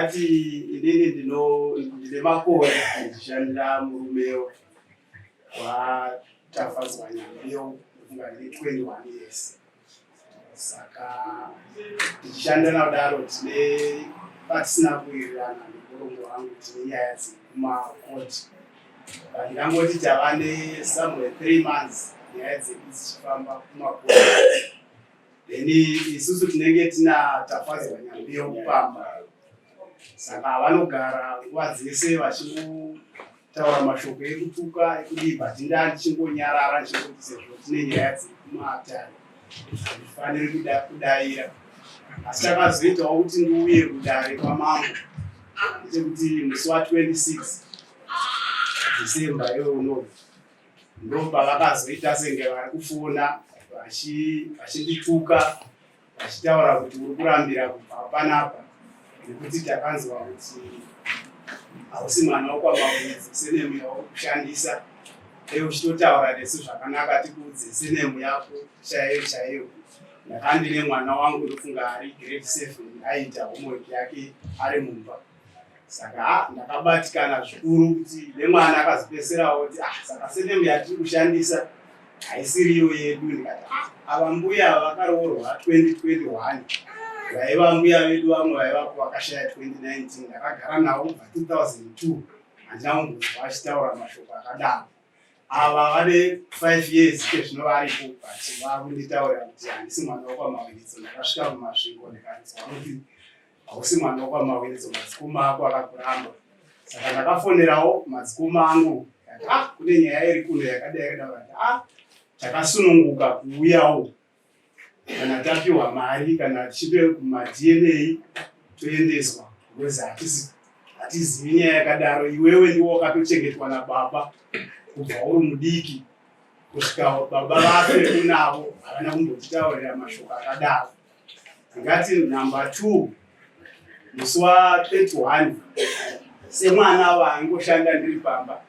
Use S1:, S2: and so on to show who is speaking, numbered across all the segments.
S1: Ndingati inini ndine makore ndichishandira murume waTafadzwa Nyambiyo, ndofunga ndine 21 years. Saka tichishandana kudaro, tine patisina kuwirirana nemurongo wangu, tine nyaya dzekumakoti. Ndingangoti tava nesomewhere 3 months nyaya dzedu dzichifamba kumakoti. Then isusu tinenge tina Tafadzwa Nyambiyo kupamba, saka vanogara nguva dzese vachingotaura mashoko ekutuka, ekudii, but ndaa ndichingonyarara, ndichingoti sezvo tine nyaya dziri kumatare, handifaniri kuda kudaira. Asi chakazoitawo kuti ndiuye kudare kwamambo ndechekuti musi wa26 December iwe unoyu, ndopavakazoita senge vari kufona vachindituka, vachitaura kuti uri kurambira kubva panapa nekuti takanzwa kuti hausi mwana wekwaMawidzi, surname yauri kushandisa e uchitotaura nesu zvakanaka, tikuudze surname yako chaiyo chaiyo. Ndakanga ndine mwana wangu, ndofunga ari grade 7, aiita homework yake ari mumba. Saka ndakabatikana zvikuru kuti nemwana akazopeserawo kuti, "Ah, saka surname yatiri kushandisa haisiriyo yedu." Ndikati, "Ah, ava mbuya vakaroorwa 2021, vaiva mbuya vedu, vamwe vaivapo vakashaya 2019. Ndakagara navo kubva 2002, handina kumbonzwa vachitaura mashoko akadaro. Ava vane 5 years kezvino varipo, but vakunditaurira kuti handisi mwana wekwaMawiridzo. Ndakasvika muMasvingo, ndikanzwa kuti hausi mwana wekwaMawiridzo, madzikoma ako akakuramba." Saka ndakafonerawo madzikoma angu kati, "Ah, kune nyaya iri kuno yakadai yakadai." Kati, "Ah, takasununguka kuuyawo kana tapiwa mari, kana tichipe kumaDNA toendeswa, because hatizivi nyaya yakadaro. Iwewe ndiwo wakatochengetwa nababa kubva uri mudiki kusvika baba vafe unavo, havana kumbotitaurira mashoko akadaro." Ndingati number two, musi wa31, semwana waingoshanda ndiri pamba,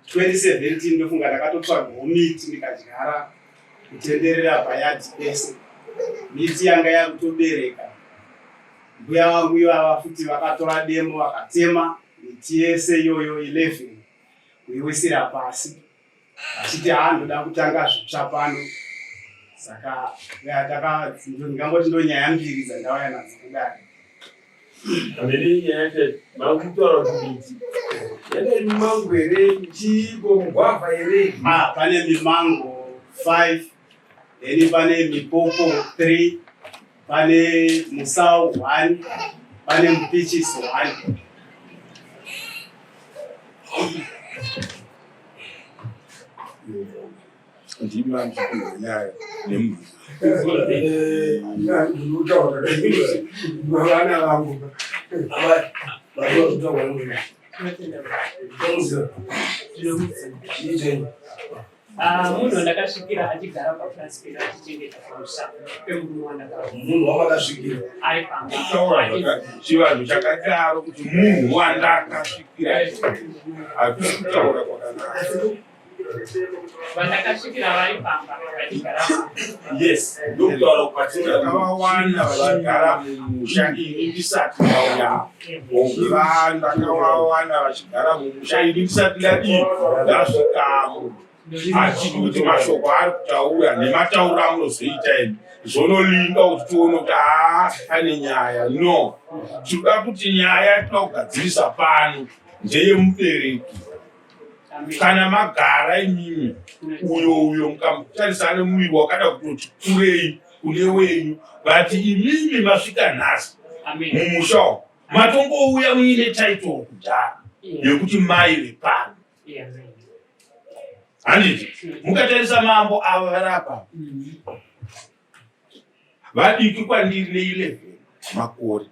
S1: 2017 ndofunga ndakatotsvagawo miti, ndikadyara kutenderera payadhi pese. Miti yanga yakutobereka. Mbuya vangu ivava futi vakatora demo, vakatema miti yese iyoyo 11, kuiwisira pasi, vachiti, "Ha, ndoda kutanga zvitsva pano." Saka ndingangoti ndo nyaya mbiri dzandauya nadzo kudare.
S2: Amene nyaya yacho makutaura kuti miti yanga iri mumango here, chiiko, mugwavha here?
S1: Ah, pane mimango 5, then pane mipopo 3, pane musau 1, pane mupichis 1.
S3: Ndimi vandipiwa nyaya nemunhu.
S4: Ndinotaura vana vangu.
S2: Vari kutaura.
S5: Ah, munhu wandakasvikira achigara papurasi pedu, achichengeta pamusha pemurume wandakaona.
S2: Munhu wamakasvikira?
S5: Ari pamba.
S3: Kutaura chivanhu chakadaro kuti munhu wandakasvikira, hatisi kutaura kwakanaka.
S5: Vandakasvikira vari pamba, vachigara pamba.
S3: Yes, ndokutaura kwatinoda. Ndakavawana vachigara mumusha ini ndisati ndauya. Ndakavawana vachigara mumusha ini ndisati ndadii, ndasvikamo. Hatidi kuti mashoko ari kutaura nematauro amunozoita imi zvonolinga kuti tione kuti haa, pane nyaya. No, tinoda kuti nyaya yatinoda kugadzirisa pano ndeyemubereki. Kana magara imimi, uyo mukamutarisa ane muviri wakada kutoti kurei kune wenyu, but imimi masvika nhasi mumusha umu, matongouya muine title kudhara yekuti mai vepano, handiti? Mukatarisa mambo ava vari apa, vadiki kwandiri ne11 makore,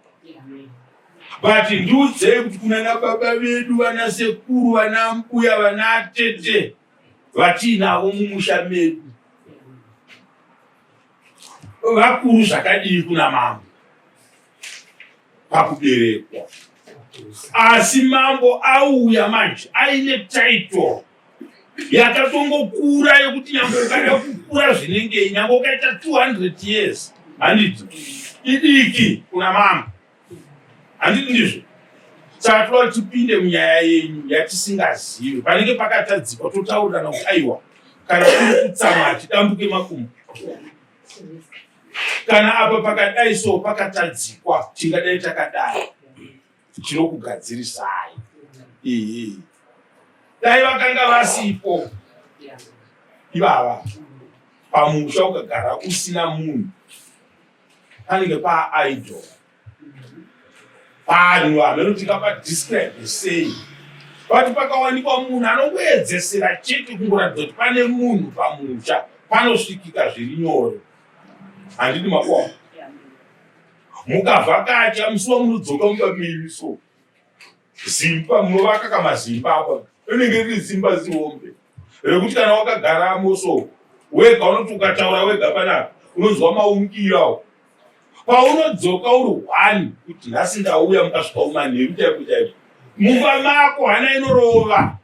S3: but ndiudzei kuti kuna baba vedu, vana sekuru, vana mbuya, vana tete vatiinavo mumusha medu, vakuru zvakadii kuna mambo pakuberekwa? Asi mambo auya manje aine title yakatongokura yekuti nyange ukada kukura zvinengei, nyange ukaita 200 years, handiti idiki kuna mambo? Handiti ndizvo? Saka toda kuti tipinde munyaya yenyu yatisingazivi. Panenge pakatadzikwa totaurirana kuti aiwa, kana kuri kutsamwa hatidambuke makumbo. Kana apa pakadai so pakatadzikwa, tingadai takadai. Tinokugadzirisai. Ehe. Dai vakanga vasipo ivava pamusha ukagara usina munhu panenge paaidol panhu hameno tingapadescribe sei but pakawanikwa munhu anongoedzesera chete kungoratidza kuti pane munhu pamusha panosvikika zviri nyore handidi makoa mukavhakacha musi wamunodzoka mumba menyu so zimba munovaka kamazimba apa rinenge riri zimba zihombe rekuti kana wakagaramo so wega unoti ukataura wega panapa unonzwa maungirawo paunodzoka uri one kuti nhasi ndauya mukasvika umanheru chaipo chaipo mumba mako hana inorova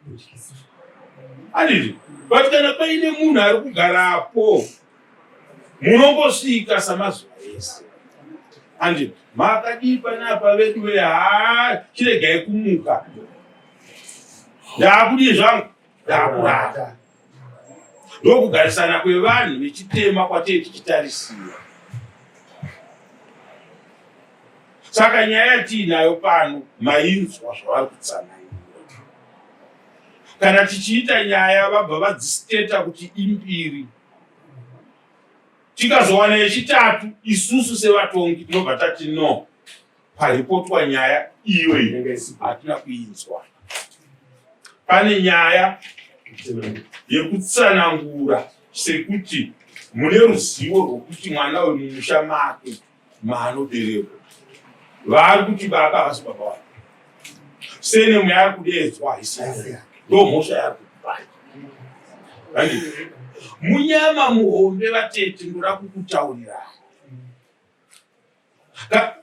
S3: andizvo but kana paine munhu ari kugarapo munongosvika samazuva ese andi makadii panapa veduwe haa chiregai kumuka ndaakudii zvangu ndakurara ndokugarisana kwevanhu vechitema kwatee tichitarisira saka nyaya yatiinayo pano mainzwa zvavari kutsanangura kana tichiita nyaya vabva vadzisteta kuti imbiri tikazowana yechitatu isusu sevatongi tinobva tati no paripotwa nyaya iyo iyi hatina kuinzwa pane nyaya yekutsanangura sekuti mune ruzivo rwokuti mwana uyu mumusha make maanoberekwa vaari kuti baba havasi baba vake senemu yaari kudeedzwa haisi ndo mhosva yaari kupai munyama muhombe vatete ndoda kukutaurira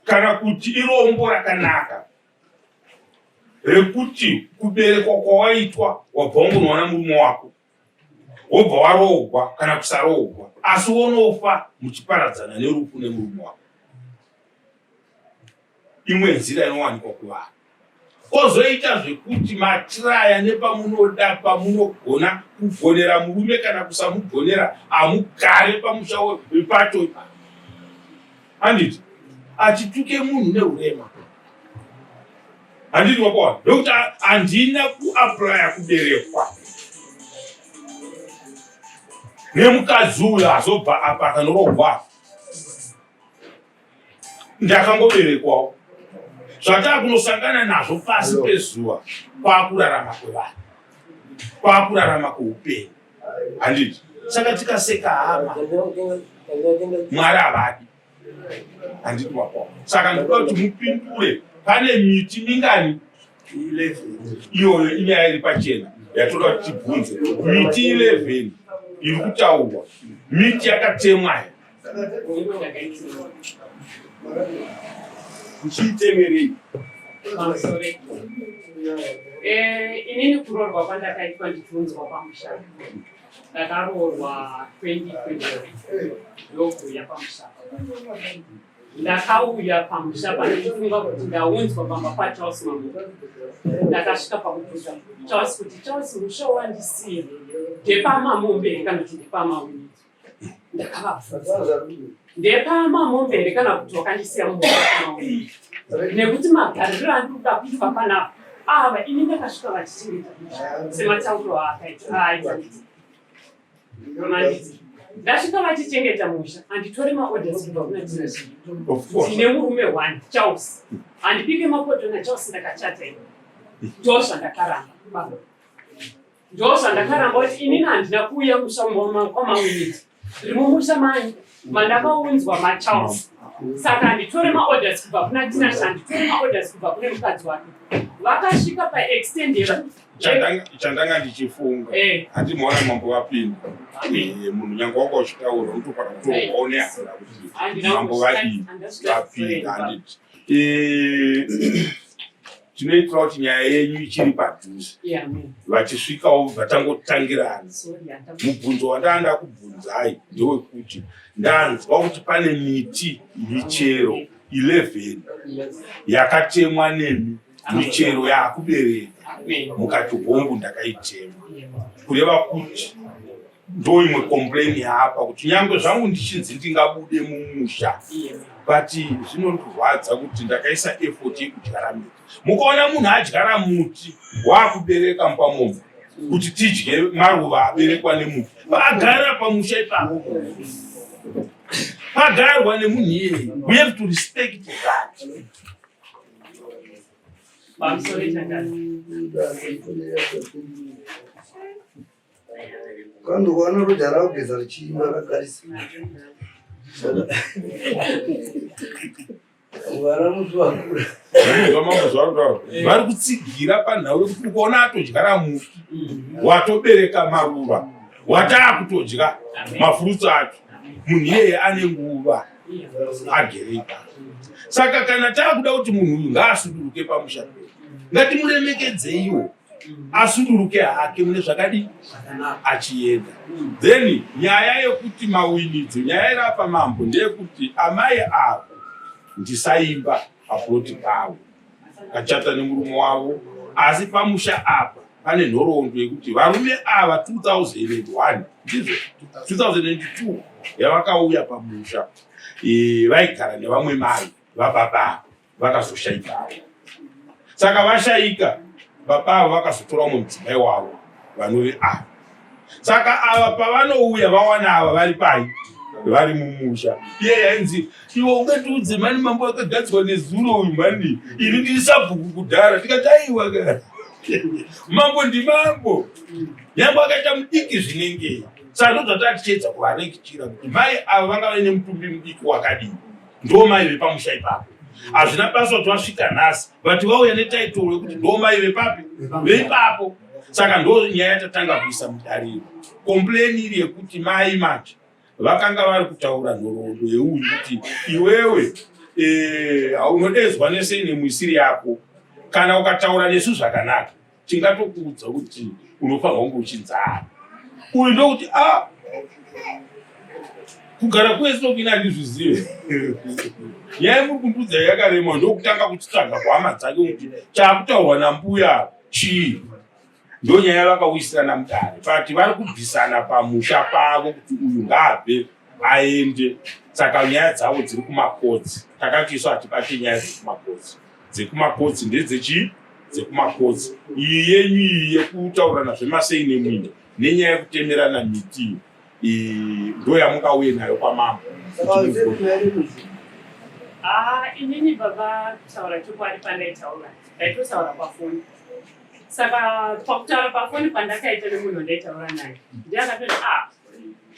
S3: kana kuti irombo rakanaka rekuti kuberekwa kwawaitwa wabva wangonowana murume wako wobva waroogwa kana kusaroogwa asi wonofa muchiparadzana nerufu nemurume wako imwe nzira inowanikwa kuvanhu kozoita zvekuti matiraya nepamunoda pamunogona kugonera murume kana kusamugonera hamugare pamusha pacho ipapo handiti achituke munhu neurema handiti wakuona ndokuti handina kuaplya kuberekwa nemukadzi uyo azobva apa akanorohwa ndakangoberekwawo zvataakunosangana nazvo pasi pezuva kwakurarama kwevanhu kwakurarama kweupenyu handiti saka tikaseka hama mwari havadi handiti wako saka ndikuda kuti mupindure pane miti mingani iyoyo inyaya iri pachena yatoda kuti tibvunze miti 11 iri kutaurwa miti yakatemwa
S2: Uchiitemerei?
S5: Eh, inini kuroorwa kwandakaitwa ndichiunzwa pamusha ndakaroorwa 2023 ndokuuya pamusha ndakauya pamusha pandichifunga kuti ndaunzwa pamba pacharles mamuka ndakasvika pakubvunza charles kuti charles musha wandisiya ndepamamombe here kana kuti ndepamawiniti ndakavabvunza ndepamamombe here kana kuti wakandisiya mumamombe nekuti magariro andikuda kuitwa panapa ava ini ndakasvika vachichengeta musha sematauriro aakaita aaita manditi ndasvika vachichengeta musha handitore maorders kubva kuna tinashe ndine murume one charles handipike mapoto nacharles ndakachata ini ndozvandakaramba baba ndozvandakaramba kuti inini handina kuuya musha kwamawiniti ndiri mumusha manyu mandakaunzwa macharles saka handitore maorders kubva kuna tinashe handitore maorders kubva kune mukadzi wake vakasvika paextend
S3: chandanga ndichifunga
S5: eh.
S3: handi maona mambo vapinda eh, munhu nyange wanga uchitaura unotofanira kutorwawo nehana kuti mambo vadii vapinda handiti eh, tinoitira kuti nyaya yenyu ichiri padhuze vachisvikawo vatangotangirana mubvunzo wandanga ndakubvunzai ndewekuti ndanzwa kuti pane miti michero mm. 11 yakatemwa nemi, michero yaakubereka, mukati hongu ndakaitema. Kureva kuti ndo imwe complain yaapa kuti nyangwe zvangu ndichinzi ndingabude mumusha, but zvinondirwadza kuti ndakaisa effort yekudyara miti. Mukaona munhu adyara muti waakubereka mupamombe kuti tidye maruva aberekwa nemuti, paagara pamusha ipapo pagarwa nemunhu iyeye. We have to respect that.
S5: Pamusoro chakati.
S4: Kandokuona roja rakugeza richiimba rakarisa. Vana musi wakura.
S3: Zvamambo vari kutsigira panhau yekuti ukaona atodyara muti watobereka maruva, wataakutodya mafurutsi acho, munhu iyeye ane nguva agere ipapo. Saka kana taakuda kuti munhu uyu ngaasuduruke pamusha pedu, ngatimuremekedzeiwo asuduruke hake mune zvakadii achienda. Then nyaya yekuti mawinidzo, nyaya iri apa mambo ndeyekuti amai ava ndisaimba paploti pavo, kachata nemurume wavo, asi pamusha apa pane nhoroondo yekuti varume ava 2001, ndizvo, 2002 yavakauya pamusha, vaigara nevamwe mai vababa, vakazoshaikawo. Saka vashaika, baba avo vakazotora umwe mudzimai wavo vanove ava. Saka ava pavanouya vawana ava vari pai, vari mumusha. Iye yainzi, iwe ungatiudze mani mambo akagadzwa nezuro uyu mani, ini ndiri sabhuku kudhara. Tikati aiwa ka, mambo ndimambo, nyangwe akaita mudiki zvinengei. Saka ndozvatatichiedza kuvarekichira kuti mai ava vanga vaine mutumbi mudiki wakadii, ndo mai vepamusha ipapo. Hazvina basa kuti vasvika nhasi, but vauya netaitoro yekuti ndo mai vepapi veipapo. Saka ndo nyaya yatatanga kuisa mudariro, complain iri yekuti mai manje vakanga vari kutaura nhoroondo yeuyu kuti iwewe unodezwa nesei nemuisiri yako. Kana ukataura nesu zvakanaka, tingatokuudza kuti unofanirwa kunge uchinzara. Uyu ndokuti a kugara kwese okuina handizvizive, nyaya muri kundudza yakarema. Ndokutanga kuchitsvaga kuhama dzake kuti chaakutaurwa nambuya chii. Ndo nyaya vakauyisirana mudare, but vari kubvisana pamusha pavo kuti uyu ngaabve aende. Saka nyaya dzavo dziri kumakotsi. Takati isu hatibate nyaya dzekumakotsi. Dzekumakotsi ndedzechii? Dzekumakotsi. Iyi yenyu iyi yekutaurirana zvemasei nemwini nenyaya yekutemerana miti iyi ndo yamungauye nayo kwamambo.
S5: Ah, inini baba, kutaura chokwadi, pandaitaura ndaitotaura pafoni. Saka pakutaura pafoni pandakaita nemunhu wandaitaura naye, ndiye akatoti, ah,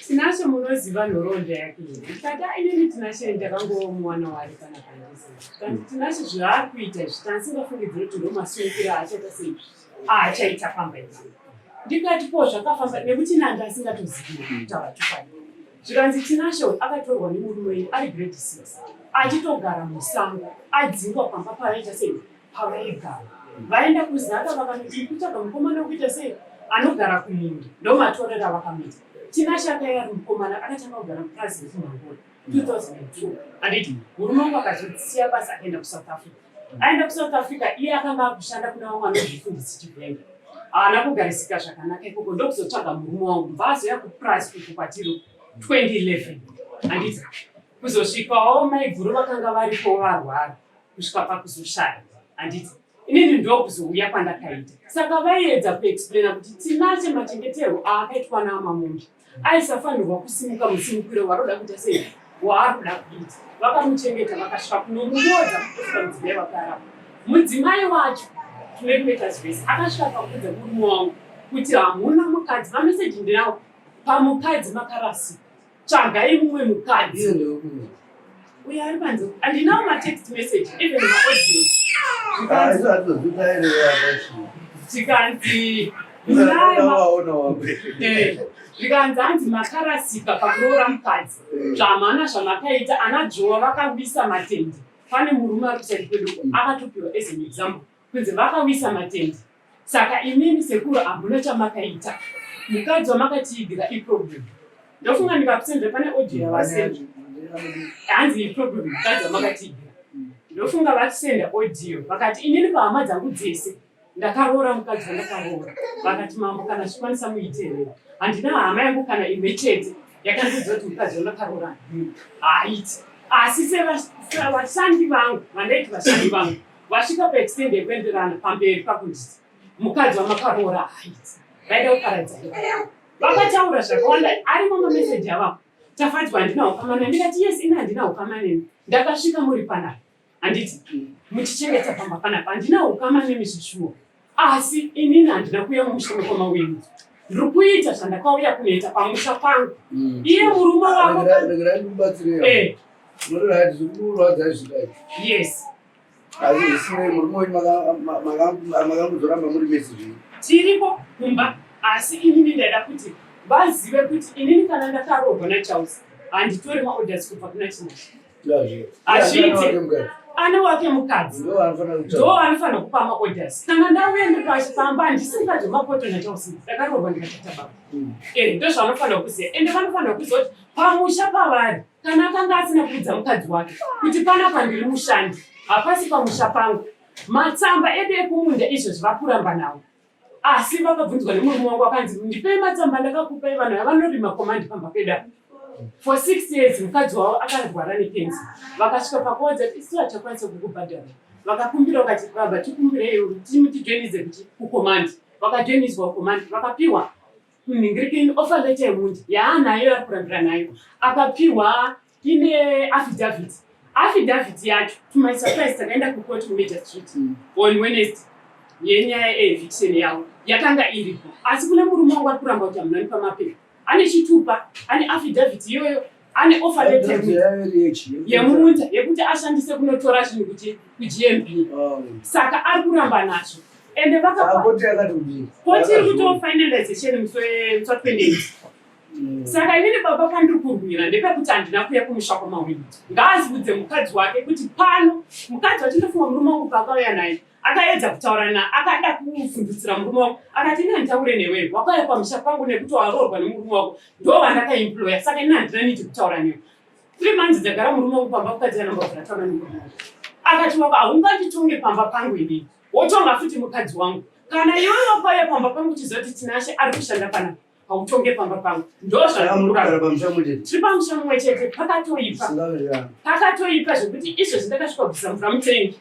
S5: Tinashe munoziva nhoroondo yake here? Ndikati, ah, inini Tinashe ndakangomuwana wari pana pandiziva. Kanti Tinashe zvaari kuita izvi tandisingafungidziri kuti ndo masungiro aachaita sei aachaita pamba ipapo. Ndikati po zvakafamba nekuti nandi asingatozivi kutaura chokwadi. Zvikanzi Tinashe uyu akatorwa nemurume wenyu ari grade 6 achitogara musango, adzingwa pamba pavaita sei pavaigara. Vaenda kuZaka vakanoti kutsvaga mukomana wekuita sei anogara kumunda, ndo matorero avakamuita. Tinashe akaiya ari mukomana, akatanga kugara mupurazi rekumangora 2002, handiti? Murume wangu akazosiya basa akaenda kuSouth Africa. Aenda kuSouth Africa, iye akanga akushanda kuna vamwe anozvifundisi Chivenga. Haana kugarisika zvakanaka ikoko, ndokuzotsvaga murume wangu, bva azoya kupurazi uku kwatiri 2011, handiti? Kuzosvikawo maiguru vakanga varipo varwara kusvika pakuzoshaya, handiti? Inini ndokuzouya kwandakaita. Saka vaiedza kuexplaina kuti Tinashe machengeterwo aakaitwa naamamumbi aisafanirwa kusimuka musimukiro waroda kuita sei waari kuda kuita. Vakamuchengeta vakasvika kunomurodza kusvika mudzimai vakarapa. Mudzimai wacho, to make matters worse, akasvika pakuudza murume wangu kuti hamuna mukadzi. Mameseji ndinawo, pamukadzi makarasika, tsvagai mumwe mukadzi. Uyo ari panze, handinawo matext message, even maaudios. Zvikanzi zvikanzi hanzi makarasika pakuroora mukadzi, zvamana zvamakaita ana Jowa vakawisa matende. Pane murume ari kuside kwedu akatopiwa as an example kunzi vakawisa matende. Saka imimi sekuru hamuna chamakaita, mukadzi wamakatiigira iproblem. Ndofunga ndikakusendera pane audio yavasenda, hanzi iproblem mukadzi wamakatiigira. Ndofunga vatisenda audio vakati inini pahama dzangu dzese ndakaroora mukadzi wandakaroora. Vakati mambo kana zvikwanisa muiterere. Handina hama yangu kana imwe chete yakandiudza kuti mukadzi wandakaroora haaiti. Asi sevashandi vangu vandaiti vashandi vangu vasvika paextend yekuenderana pamberi pakunditi mukadzi wamakaroora haaiti. Vaida kuparadza imba yangu. Vakataura zvakawanda arimo mameseji avavo. Tafadzwa handina ukama naye ndikati yes ini handina ukama nemi ndakasvika muri panapa handiti muchichengeta pamba panapa handina ukama nemi zvishuwa asi inini handina kuuya mumusha mukoma wenyu ndiri kuita zvandakauya kunoita pamusha pangu mm. iye murume wako
S4: eh.
S5: yes
S4: Asi zvisinei murume wenyu makangozoramba muri mese zvenyu.
S5: Tiripo kumba asi inini ndaida kuti vazive kuti inini kana ndakaroorwa naCharles handitori maorders kubva kuna Tinashe. Hazviite. Ane wake mukadzi ndo anofanira kupa maorders. Kana ndauya ndiri pamba handisi mukadzi wemapoto naCharles ndakaroorwa ndikatata baba. Mm. Eh, ndozvanofanira kuziva ende vanofanira kuziva kuti pamusha pavari Kana akanga asina kuudza mukadzi wake kuti panapa ndiri mushandi, hapasi pamusha pangu. Matsamba edu ekumunda izvozvi vakuramba nawo. Asi vakabvunzwa nemurume wangu akanzi ndipei matsamba ndakakupai vanhu ava vanorima komandi pamba pedu apa. For 6 years mukadzi wavo akarwara nekenza. Vakasvika pakuodza kuti isu hatichakwanisa kukubhadhara. Vakakumbira vakati baba tikumbirei tijoinidze kuti kukomandi. Vakajoinizwa kukomandi vakapiwa Nhingirikini offer letter yemunda yaanayo ari kurambira nayo akapiwa ine affidavit affidavit yacho to my surprise takaenda kucourt kumajor street mm. on wednesday yenyaya yeeviction yavo yakanga iripo asi kune murume wangu ari kuramba kuti hamuna nipa mapepa ane chitupa ane affidavit iyoyo ane offer letter yemunda yekuti ashandise kunotora zvinhu kuti kugmb oh. saka ari kuramba nazvo ende vakakoti iri kuto finalization musi wa 28 mm. saka inini baba pandiri kurwira ndepekuti handina kuya kumusha kwamawini ngaazivudze mukadzi wake kuti pano mukadzi wacho ndofunga murume wangu paakauya naye akaedza kutaura na akada kuvhundutsira murume wangu akati ini handitaure newe wakauya pamusha pangu nekuti waroorwa nemurume wako ndo vandakaemploya saka ini handina nidi kutaura newe 3 months dzagara murume wangu pamba mukadzi anambobvira taura nemurume wangu akati wako haunganditonge pamba pangu inini wotonga futi mukadzi wangu kana iwe wakauya pamba pangu uchiziva kuti Tinashe ari kushanda panapa hautonge pamba pangu ndozvatiri pamusha mumwe chete pakatoipa pakatoipa zvekuti izvezvi ndakasvika kubvisa mvura mutengi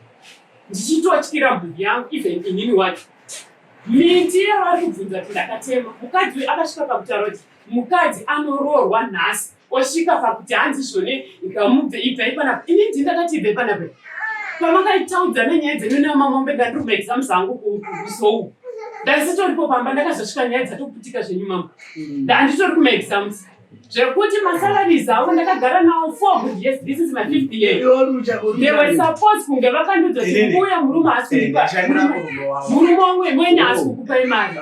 S5: ndichitotyira mhuri yangu even inini wacho miti yavari kubvunza kuti ndakatema mukadzi uyu akasvika pakutaura kuti mukadzi anoroorwa nhasi osvika pakuti hanzi zvone ngamubve ibvai panapa ini ndini ndakati ibvai panapa pamakaitaudzana nyaya dzenyu nemamombe ndandiri kumaexams angu kusou ndasitoripo pamba ndakazosvika nyaya dzatoputika zvenyu mama mm. ndanditori kumaexams zvekuti masalaries avo ndakagara nawo four good years this is my fifth year they were supposed kunge vakandiudza kuti mbuya murume haasi kundipa murume wangu mwenye haasi kukupai mari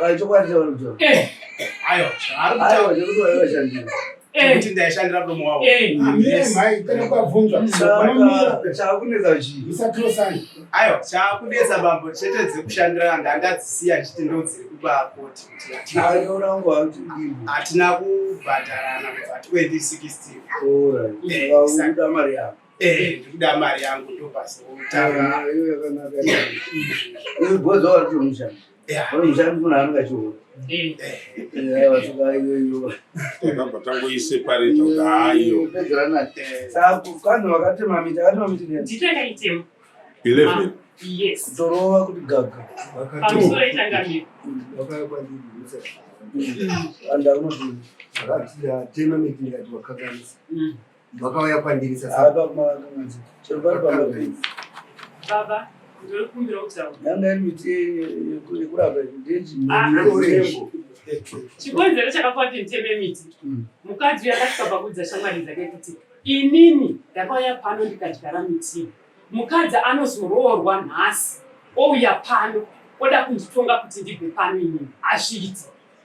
S5: eh.
S1: Ayo,
S5: eh.
S1: kuti ndaishandira murume wavo.
S5: Eh.
S3: Mhai kana kwabvunzwa.
S4: Chakunetsa chii?
S3: Musatirosani.
S1: Ayo, chakunetsa bambo chete dzekushandira ndandadzisiya ndichiti ndodziri kubakoti kuti hatina kubhadharana kubva 2016.
S4: Alright. Mari yako.
S1: Eh, ndikuda mari yangu ndopazotanga.
S4: Iyo yakanaka. Iyo bhozo wari mushandi. Mushandi munhu anenge achiona.
S5: Eh.
S4: Eh,
S3: Takabva tangoiseparata kuti haiyo.
S4: Pedzerana. Saka kanzi vakatema miti, akatema miti nei?
S5: Ndito yakaitema.
S3: 11.
S5: Yes.
S4: Kutorova kuti gaga.
S5: Pamusoro ichangamiro.
S6: Vakauya kwandiri
S4: Vanhu vakunodini?
S6: vakati tema miti ndikati wakakanisa. Vakauya kwandiri sasa.
S4: Apa kumakanganisa. Chero pari pamabhii.
S5: Baba, ndinokumbira kutaura.
S4: Yanga iri miti yekurapa ndechi.
S5: Ah,
S6: Orange.
S5: Chikonzero chakapa kuti nditeme miti.
S4: Mm.
S5: Mukadzi uyu akasvika pakuudza shamwari dzake kuti inini ndakauya pano ndikadyara miti. Mukadzi anozoroorwa nhasi ouya pano oda kunditonga kuti ndibve pano inini. Hazviiti.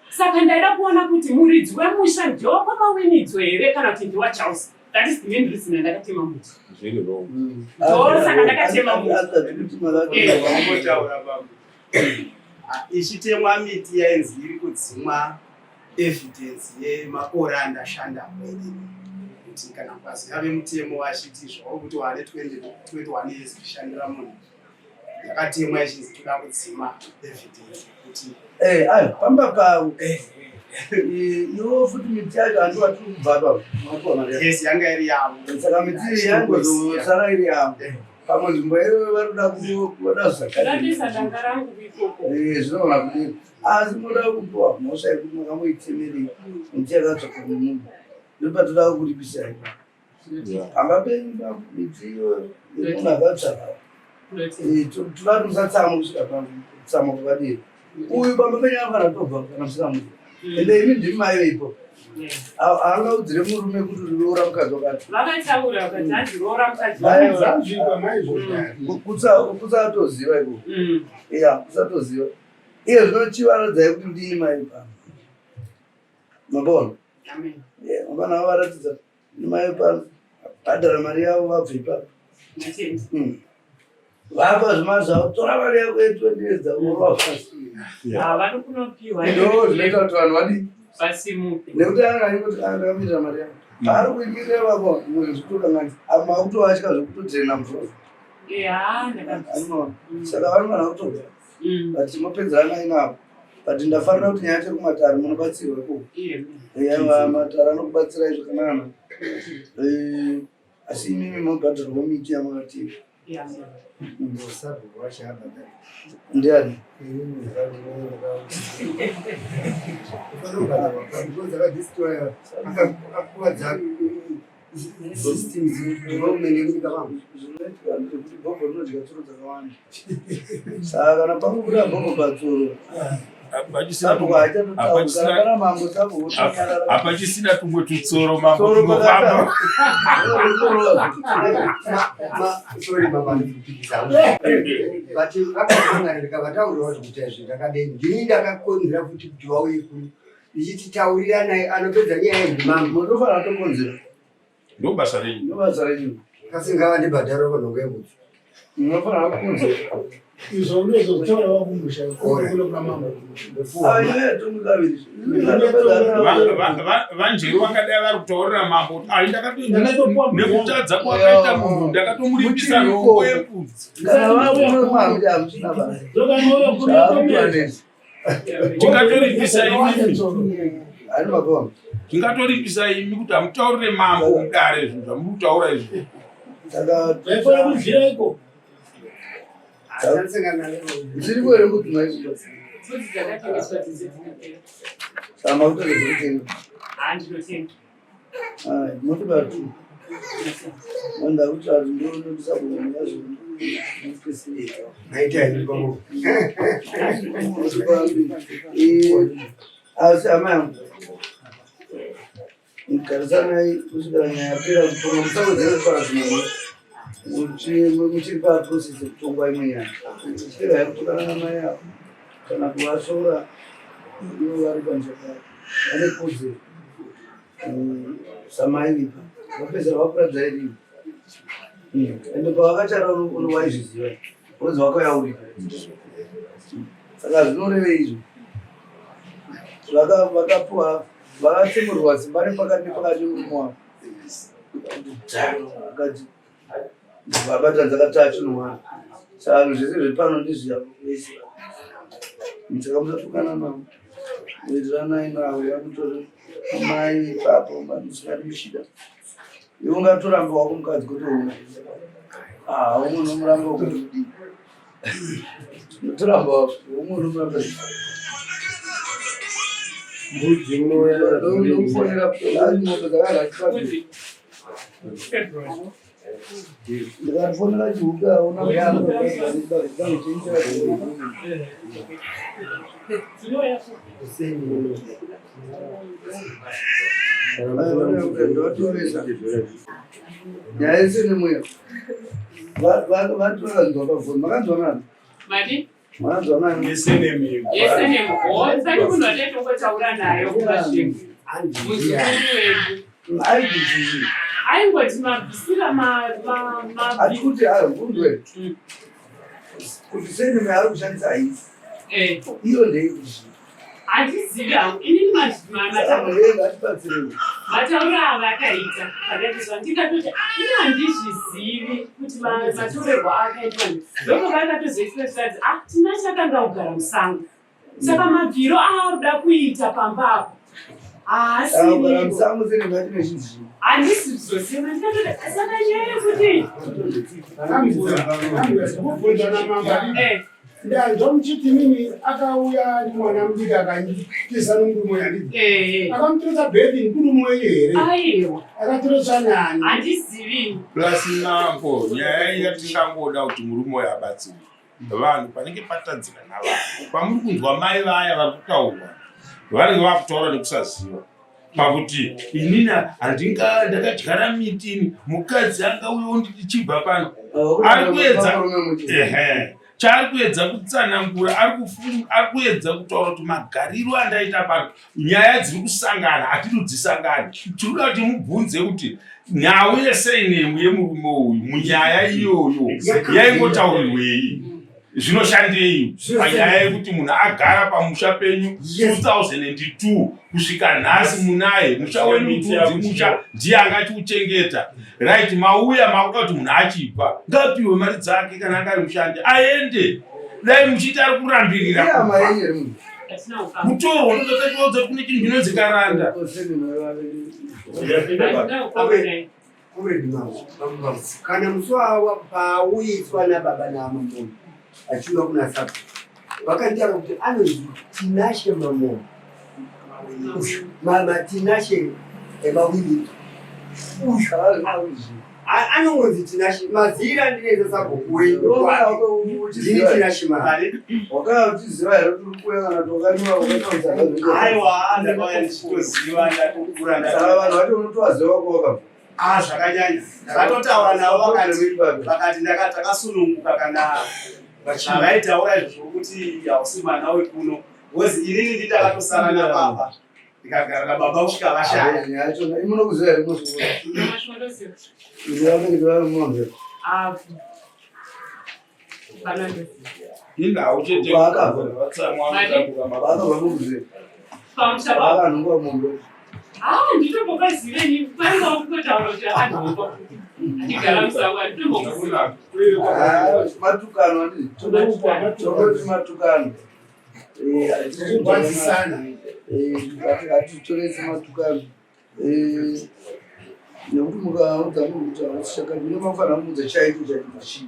S5: Saka ndaida kuona kuti muridzi wemusha ndiwakwakawinidzo here kana kuti ndiwaCharles. That is the main reason yandakatema muti.
S3: Zviri wrong.
S5: Ndosaka ndakatema muti.
S1: Vangotaura bambo. Ah, Ichitemwa miti yainzi iri kudzimwa evidence yemakore andashanda inini. Kuti kana kwazi ave mutemo vachiti zvauri kuti wane 21 years kushandira munhu yakatemwa ichinzi toda kudzima evidence kuti
S4: Eh, ayo pamba pavo. Iwo futi miti yacho handi watiri kubva pa. Makuwa mari yacho.
S1: Yes, yanga iri yavo.
S4: Saka miti iyi yangozosara iri yavo. Pamwe nzvimbo iyoyo vari kuda kuda zvakadini.
S5: Ndatoisa danga rangu ikoko.
S4: Eh, zvinogona kudini. Asi munoda kupiwa mhosva yekuti makamuitemerei miti yakatsvakwa nemunhu. Ndopatoda kuripisai. Pamba penyu pa miti iyoyo yemunhu akatsvaka. Eh, toda kuti musatsamwa kusvika pakutsamwa kwakadini. Uyu pamba penyu anofanira kutobva kana musina Ende imi ndimi mai veipo. Haangaudzire murume kuti roora mukadzi wakati.
S5: Vakataura vakati hanzi roora mukadzi.
S3: Zvanzvikwa maizvo.
S4: Kusatoziva iko. Ya, kusatoziva. Iye zvino chivaradzai kuti ndini mai pano. Mabona?
S5: Amen.
S4: Yeah, mabona varatidza ndini mai pano. Bhadhara mari yavo vabve ipapo.
S5: Ndinotenda.
S4: Vapa zvima zvavo, tora mari yako ye20 years dzako pasi.
S5: Ah, vanokunopiwa.
S4: Ndo zvinoita kuti vanhu vadii?
S5: Vasimuke.
S4: Nekuti anenge achingoti ah, ndakamirira mari yangu. Paari kuimirira vako, zvikutokanganisa. Apa makutovatya zvekutodhena mvura.
S5: Yeah, ndakabvisa.
S4: Anoona. Saka vanofanira kutobva. But mopedzerana inavo. But ndafarira kuti nyaya yacho kumatare munobatsirwa ikoko.
S5: Yeah.
S4: Eya, matare anokubatsirai zvakanaka. Eh, asi imimi mobhadharwa miti yamakati.
S5: Yeah.
S4: Ndiani? Zvinoitika ndezvekuti bhobho rinodya tsuro dzakawanda. Saka kana pangobuda bhobho patsuro, sabhuku haachatotauri. Kana pana mambo sabhuku otonyarara.
S3: Hapachisina tumwe tutsoro mambo
S4: Tsoro
S3: tunofamba.
S6: Sorry baba, ndikupikisa. But vakakanganirika ndikavataurirawo zvekuti izvi ndakadei. Ndini ndakakonzera futi kuti vauye kuno. Ndichiti tauriranai anopedza nyaya iyi ndimambo.
S4: Munofanira kutokonzera.
S3: Ndo basa renyu.
S4: Ndo basa renyu.
S6: Kasi ngavandibhadhare panhongo yembudzi.
S4: Munofanira kukonzera.
S7: Izvo unozotaura wakumusha kuno kuna mambo.
S4: Ah, nyaya yatongokaviri.
S3: Vanjeru vangadai vari kutaurira mambo kuti ai ndakatonekutadza kwakaita munhu ndakatomuripisa nhongo yembudzi.
S4: Kana vakuno hamusina basa.
S7: Zvakutoanetsa.
S3: Tingatoripisa imimi.
S4: Ani mabona.
S3: Tingatoripisa imi kuti hamutaurire mambo mudare zvinhu zvamuri kutaura izvi.
S4: Saka
S7: Vaifana kubvira iko.
S4: zviri here mbudzi maizvo?
S5: Mbudzi dzakatengeswa dzese dzinopera.
S4: Saka makutoedza kutenga.
S5: Ah, ndinotenga.
S4: Ai, motoda tu. Wanda kuti ari ndonodisa kuona zvazvo.
S6: Maita henyu pamwe.
S4: Asi hama yangu garisanai kusvikira nyaya yapera kutongwa, musawedzere kutaura zvimwe muchiri paprocess yekutongwa imwe nyaya. Chiregai kutukana namai avo kana kuvasvora, ivo vari panzvimbo vane kodzero samai vipa vapedzera vakuradzai rini. Ende pavakachara waizviziva unzi wakauya uripo, saka zvinorevei izvo? Vakapuwa vakatsemurwa simba repakati nepakati murume wavo akati vabatanza akati achinowana. Saka zvese zviri pano ndizviyavo vese, saka musatukana navo, wiriranai navo. Vanotore mai ipapo musingadi muchida. Iwe ungatoramba wako mukadzi kuti una umwe unomuramba kuti udii? Unotoramba wako umwe unomuramba.
S2: Mbudzi munoona.
S4: Ndokufonera mombe dzakanga.
S5: Mbudzi. February.
S4: Ndikatifonera chihuka aona.
S5: Dzinouya.
S4: Ndotoresa nyaya yese nemweya vatoranzwa pafoni. Makanzwa nani?
S5: Mati?
S4: Makanzwa nani?
S1: Yesenemu.
S5: Yese nemuho. Sati munhu ataitongotaura naye kumasvingo. Muzukuru wedu.
S4: Aiti
S5: Aingoti mabvisira
S4: ati kuti ayo undwe kuti surname yaari kushandisa haisi iyo ndeyekuti
S5: Handizivi hangu. Inini
S4: atibatsirei.
S5: Matauro avakaita pakaitiswa ndikatoti ini handizvizivi kuti matorerwo akaitwa ndobva vakatozoexpress ah Tinashe akanga kugara musango saka mabviro aaruda kuita pamba apo haasiriwo. Handisi kuzoziva ndikatoti saka nyaya yekuti
S7: Ndanzwa muchiti mimi akauya mwana mudiki akanditiza nomurume yanditi.
S5: Eh.
S7: Akamutoresa bathing murume wenyu here?
S5: Aiwa.
S7: Akatoresa nani?
S5: Handizivi.
S3: Plus mambo nyaya iya tingangoda kuti murume uyo abatsirwe. Vanhu panenge patadzika navanhu. Pamuri kunzwa mai vaya vari kutaurwa vanenge vakutaura nekusaziva. Pakuti inini handinga ndakadyara miti ini mukadzi angauye onditi chibva pano. Ari kuedza ehe chaari kuedza kutsanangura ari kuedza kutaura kuti magariro andaita pano nyaya dziri kusangana hatidi kudzisangana tiri kuda kuti mubvunze kuti nhau yesenemu yemurume uyu munyaya iyoyo yaingotaurirwei zvinoshandei panyaya yekuti munhu agara pamusha penyu 2002 kusvika nhasi munaye musha wenyu kuti musha ndiye anga achiuchengeta right mauya makuda kuti munhu achibva ngapiwe mari dzake kana anga ari mushandi aende dai muchiita ari kurambirira mutorwa unototachiwaudza kune chinhu chinonzi karanda
S6: Kana musi pauyiswa nababa naamambo achiuya kuna sapo vakanditaura kuti anonzi Tinashe Mamoyo uyu mama Tinashe Mawiniki uyu anongonzi Tinashe mazira andinoita sabhuku wenyu ndini Tinashe Mari
S4: wakanga uchiziva here kuti uri kuuya kana kuti wakanyora wakataura
S1: Aiwa, ndakauya ndichitoziva ndatokura
S4: saka vanhu vacho unotovaziva kwawakabva
S1: Ah, zvakanyanya. Ndakatotaura navo vakati vakati ndaka takasununguka kana zvavaitaura izvozvo kuti hausi mwana wekuno because inini nditakatosara nababa ndikagara nababa kusvika vashaya.
S4: Nyaya yacho imunokuziva here munoziva
S3: Inhau chete
S4: Kwaakabva.
S3: vatsamwa vanotambura
S4: Paakabva mukuziva
S5: Pamusha
S4: paakanhongwa mombe
S5: Ah, nditombopazive ini painga kutotaura kuti akanhongwa achigara musango handitombokuziva.
S4: Ah, matukano handiti tongoti matukano
S7: Kurwadzisana.
S4: Hatitorese matukano nekuti mukaudza munhu kuti hausi chakati munofanira kumuudza chaicho chaicho chii.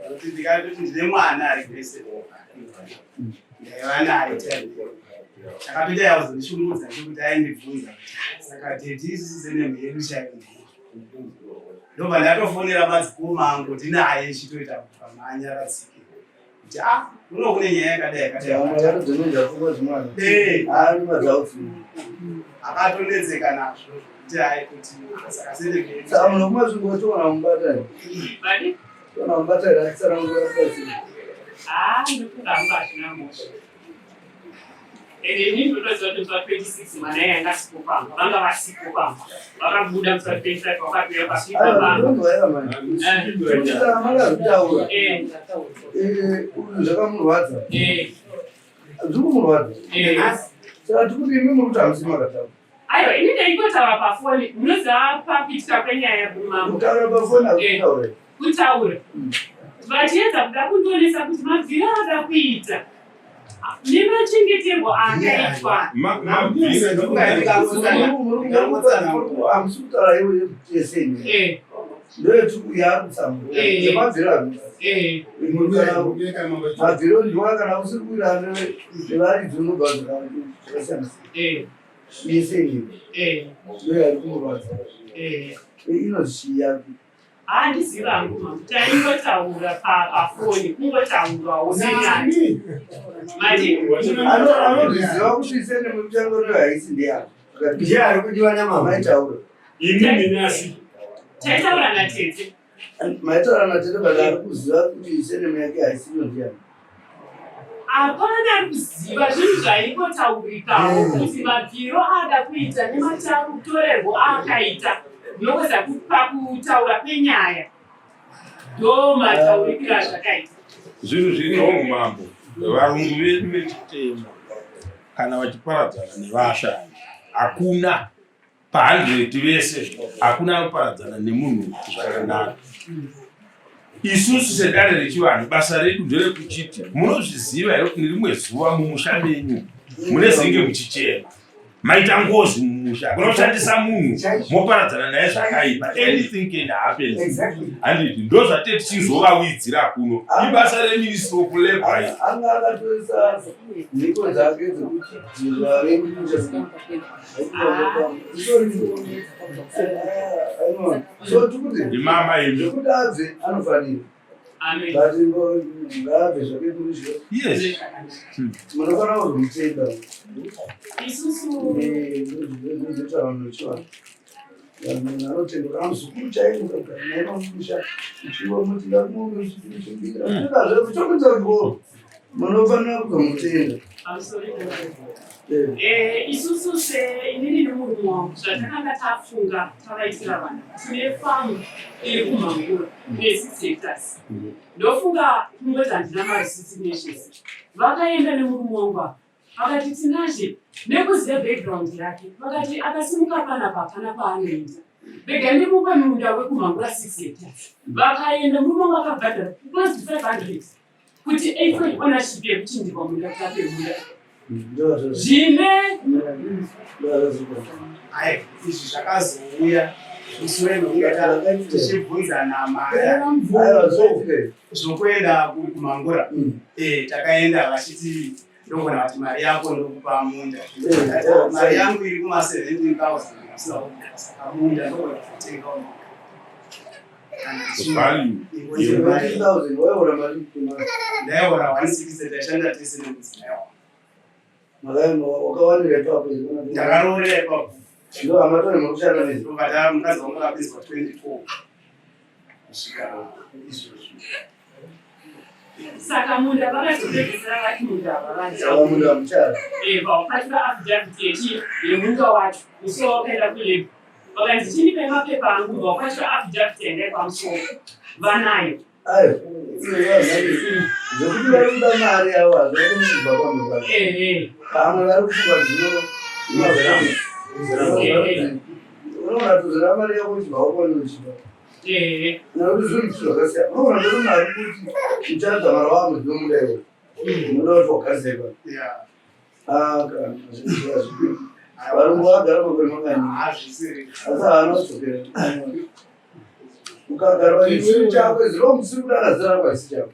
S1: Kuti ndikatoti ndine mwana ari Grace ndaiva naye time chakatoita yauzondishungurudza chekuti aindibvunza kuti "Ah, saka daddy isusu senemu yedu chaiyo ndobva ndatofonera madzikoma angu ndinaye ichitoita kuti pamanyaradzike kuti ah kuno kune nyaya yakadai yakadai
S4: Yakatodzonodza pfungwa dzemwana.
S1: Eh.
S4: Haani madzautsi.
S1: Akatonetseka nazvo kuti hai kuti saka senemu yedu
S4: Saka munhu kumasvingo toona mubata here?
S5: Vadi?
S4: Toona mubata here atitsanangura kubatsira.
S5: Ah, ndofunga hangu hazvina mhosva. Ende inini ndotoziva kuti musi wa 26 mwana iye anga asipo pamba, vanga vasipo pamba. Vakabuda musi wa 25 vakauya pasvika
S4: Aiwa,
S5: pamba.
S4: ndonzwa iva mani.
S5: Eh.
S4: Kuti kana makazvitaura,
S5: Eh.
S4: eh, uyu zvakamurwadza.
S5: Eh.
S4: Zviri kumurwadza.
S5: Eh.
S4: Saka tikuti imi muri kuti hamusi makataura.
S5: Aiwa, ini ndaingotaura pafoni, munoziva pakuitika kwenyaya mambo.
S4: Kutaura pafoni hakutaura.
S5: Kutaura. Vachiedza kuda kundionesa kuti mabviro aada kuita nemachengeterwo aakaitwa.
S4: Hamusi kutaura iwe yese
S5: Eh.
S4: ndoyetikuyaarutsambo
S5: Eh.
S4: yemabviro anoita.
S5: Eh.
S4: Mabviro ndiwa kana usiri kuwirirana nevaridzi unobva zvakasiyana
S5: Eh.
S4: yese iyo
S5: Eh.
S4: ndoyari kumurwadza
S5: Eh.
S4: inozviya
S5: Handizivi hangu mambo, taingotaura pafoni, kungotaurawo senyaya. Mati?
S4: Anozviziva kuti sene muchango haisi ndeyako
S6: Ndiye ari kudiwa namama.
S4: Maitaura.
S2: Inini nasi.
S5: Taitaura natete.
S4: Maitaura natete but ari kuziva kuti senemu yake haisi iyo ndiyani.
S5: Hapana ari kuziva zvinhu zvaingotaurikawo kuti mabviro aada kuita nematatorerwo aakaita ndinokuza pakutaura kwenyaya ndo mataurikiro azvakaita.
S3: Zvinhu zviri wrong mambo. Varungu vedu vechitema kana vachiparadzana nevashandi. Hakuna pa100 vese hakuna anoparadzana nemunhu zvakanaka. Isusu sedare rechivanhu basa redu nderekuchiti munozviziva here kuti nerimwe zuva mumusha menyu munezenge muchichema maita ngozi mumusha kunoshandisa munhu moparadzana naye zvakaipa anything can happen handiti ndo zvatee tichizovawidzira kuno ibasa reministry of labor iri.
S4: Anga akatoisa mhiko dzake dzekuti
S3: Ndimama imi.
S4: Zvekuti abve anofanira. But ngaabve zvake kumusha.
S3: Yes.
S4: Munofanira kuzomutenda.
S5: Isusu
S4: Ndozoita vanhu vechivanhu. Vanhu vanotenda kana muzukuru chaiye mukagara naye pamusha uchiwa muti ndakuchibikira. Zvekuchokudza kuti munofanira kuzomutenda.
S5: Eh, isusu seinini nemurume wangu zvatakanga tafunga tavaitira vana tine famu iri kumhangura ne6 hectares ndofunga kungoti handina marisiti nezvese vakaenda nemurume wangu apa vakati tinazve nekuziva background yake vakati akasimuka panapa hapana paanoenda rega ndimupe munda wekumhangura 6 hectares vakaenda murume wangu akabhadhara close to 500 kuti aitwe ownership yekuchinjirwa munda kuti ape munda zvine
S1: Ai, izvi zvakazouya mushure mekunge tichibvunzana mari zvokuenda kumangura. Takaenda vachiti ndogona vati mari yako ndokupa munda. Ndikati, "Ah, mari yangu iri kuma 17,000 asina kupa saka munda ndogona kutenga
S3: Value.
S1: Ndaiora 160 taishanda tese nemudzimai wangu.
S4: Wakawanira ipapo.
S1: Ndakaroorera ipapo.
S4: Ndo amatore mukushanda nezvo.
S1: Ndobva mukadzi wangu akapinzwa 24 kusvika izvozvi.
S5: Saka munda vakazopedzisira vati munda
S4: Saka munda muchara.
S5: Vaupatira affidavit yechi yemunda wacho musi wawakaenda kulabour vakanzi chindipai mapepa angu vaupatira affidavit yanga pamusoro vanayo.
S4: Ayo, zvekuti vari kuda mari yavo hazvina kubva pamwe pacho. Pamwe vari kufunga zvino unoona tozera mari yako uchibva wakuona uchiba. Nekuti zvinhu zvakasiyana. Unoona kuti mari kuti uchadza mari wako zvinomuda iwe. Unoda kuti wagarise ipapo. Ah, kana hazviperi. Varungu vagara makore mangani?
S1: Hazvisiri.
S4: Asi haana kudzokera. Ukagara pachisiri chako zero musiri kudana zera rako haisi chako.